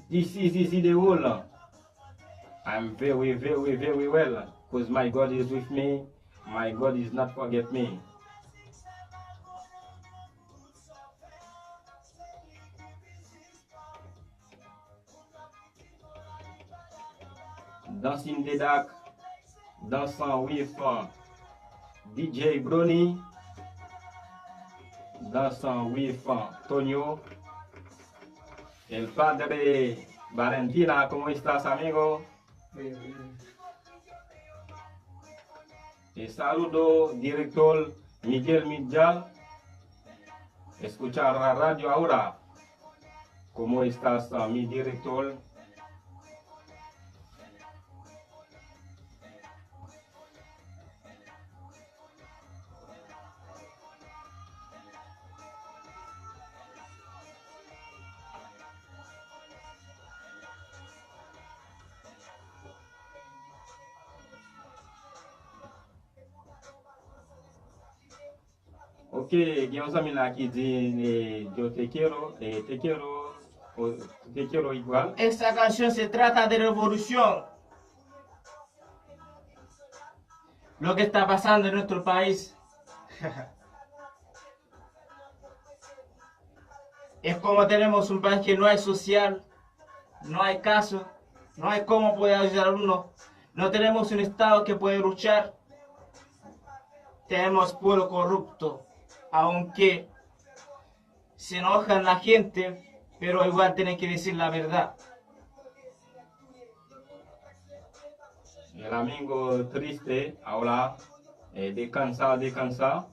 This is Easy the World. I'm very, very, very well, 'cause my God is with me. My God is not forget me. Dancing the Dark, Dancing with, uh, D J Brony, Dancing with, uh, Tonio, el padre Valentina, ¿cómo estás, amigo? E saludo, director Miguel Midjal. Escuchar la radio ahora. ¿Cómo estás, mi director? Ok, gen yon zanmi la ki di, eh, yo te quiero, eh, te quiero, o, te quiero igual. Esta canción se trata de revolución. Lo que está pasando en nuestro país. Es como tenemos un país que no hay social, no hay caso, no hay cómo poder ayudar a uno. No tenemos un Estado que puede luchar. Tenemos pueblo corrupto, aunque se enojan la gente, pero igual tienen que decir la verdad. El amigo triste, ahora, eh, descansa, descansa.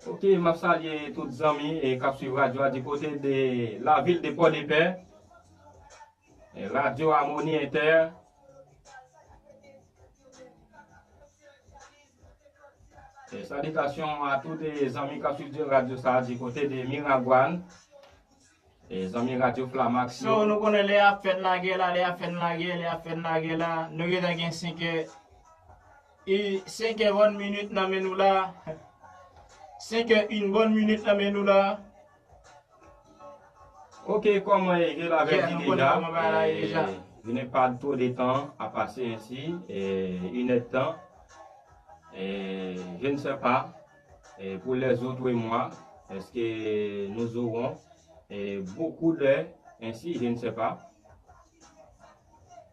Ok, m ap salye tout zanmi, eh, k ap swiv radyo a di kote de la vil de Pòdepè. eh, Radio Harmonie Inter. Eh, salutations à tous les amis qui suivent Radio Sadi côté de Miragwàn. E zanmi Radyo Flamax yo. So, nou konnen lè y ap fè n lagè la, lè y ap fè n lagè, lè y ap fè n lagè la. Nou gentan gen senk è, e senk è bòn minit nan men nou la. Senk è yon bòn minit nan men nou la. Ok, kòman e ye la vèdi deja? Je n'ai pas trop de temps à passer ainsi, une heure de temps. Et je ne sais pas, et pour les autres mois, est-ce que nous aurons, et beaucoup d'heures ainsi, je ne sais pas.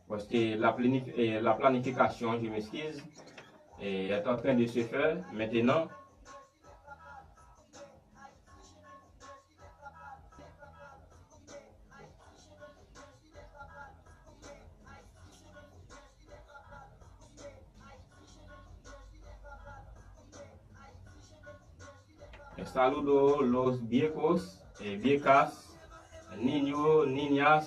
Parce que la, planif- et la planification, je m'excuse, et est en train de se faire maintenant. Saludo los viejos, eh, viejas, niños, niñas.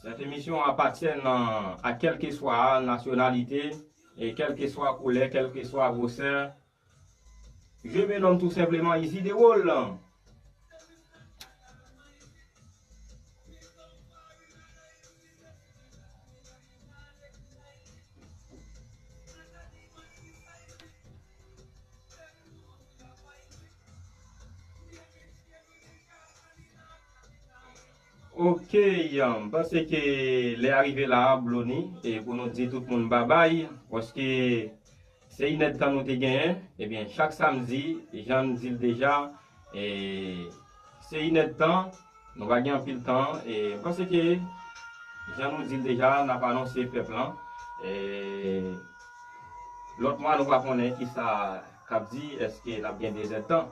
Cette émission appartient à, à quelle que soit nationalité et quelle que soit couleur, quelle que soit grosseur. Je me nomme tout simplement Isidéwol. Ok, m panse ke lè a rive la, Blony, e pou nou di tout moun babay, paske se inèdtan nou te genyen. Ebyen, chak samdi, jan m di l deja, e se inèdtan, nou pa gen anpil tan. E m panse ke, jan nou di l deja, n ap anonse pèp lan. E lòt mwa, nou pa konnen kisa k ap di, èske n ap gen dezèdtan.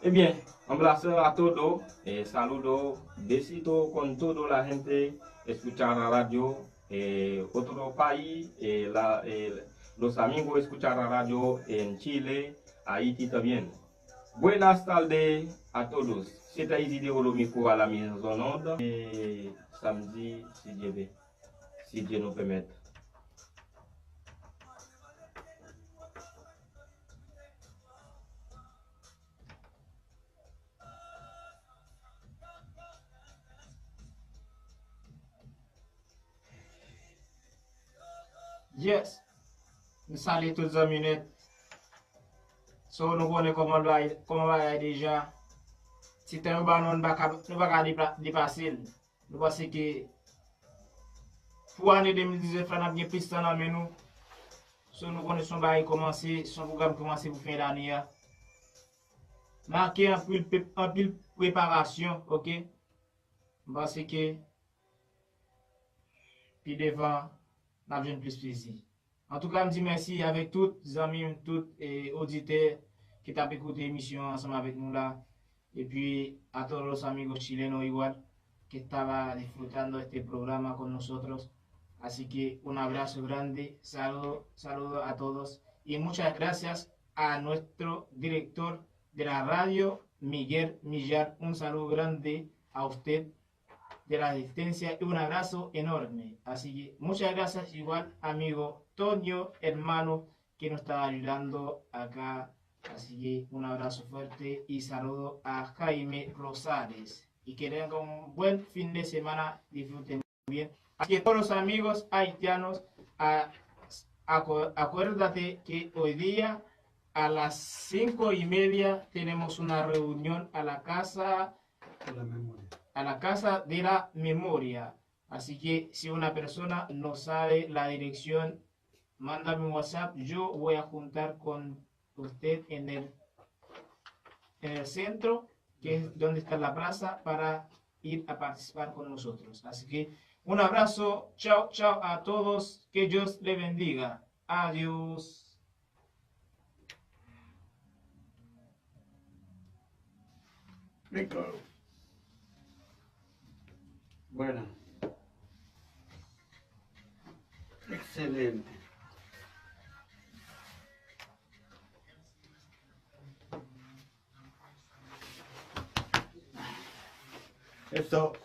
Ebyen, un abrazo a todo, eh, saludo, besito con todo la gente, escuchar la radio, eh, otro país, eh, la, eh, los amigos escuchar la radio en Chile, Haití también. Buenas tardes a todos. Se ta Isidéwol au micro à la mise en onde. E samdi, si Dye ve, si Dye nou pèmèt. Yes. M salye tout zanmi nèt. So, nou konnen kòman bagay, kòman bagay deja. Ti tan yo ba nou, nou pa ka, nou pa ka depa- depase l. Nou panse ke pou ane de mil diznèf la, n ap gen plis tan nan men nou. So, nou konnen se yon bagay kòmanse, se yon pwogram kòmanse pou fen dane a. Make anpil, pe- anpil preparasyon, ok? M panse ke pi devan, n ap jwenn plis plezi. Antouka, m di mèsi avèk tout zanmi m, tout, eh, oditè ki t ap ekoute emisyon an ansanm avèk nou la. Epi, a todos los amigos chilenos igual, que estaba disfrutando este programa con nosotros. Así que un abrazo grande, saludo, saludo a todos y muchas gracias a nuestro director de la radio, Miguel Millar. Un saludo grande a usted de la asistencia y un abrazo enorme. Así que muchas gracias igual, amigo Tonio, hermano, que nos está ayudando acá. Así que un abrazo fuerte y saludo a Jaime Rosales. Y que tenga un buen fin de semana. Disfruten bien. Así que todos los amigos haitianos, a- acu- acuérdate que hoy día a las cinco y media tenemos una reunión a la casa, a la casa de la memoria. Así que si una persona no sabe la dirección, mándame un WhatsApp, yo voy a juntar con usted en el, en el centro, que es donde está la plaza, para ir a participar con nosotros. Así que un abrazo, chao, chao a todos, que Dios le bendiga. Adiós. Rico. Bueno. Excelente. So,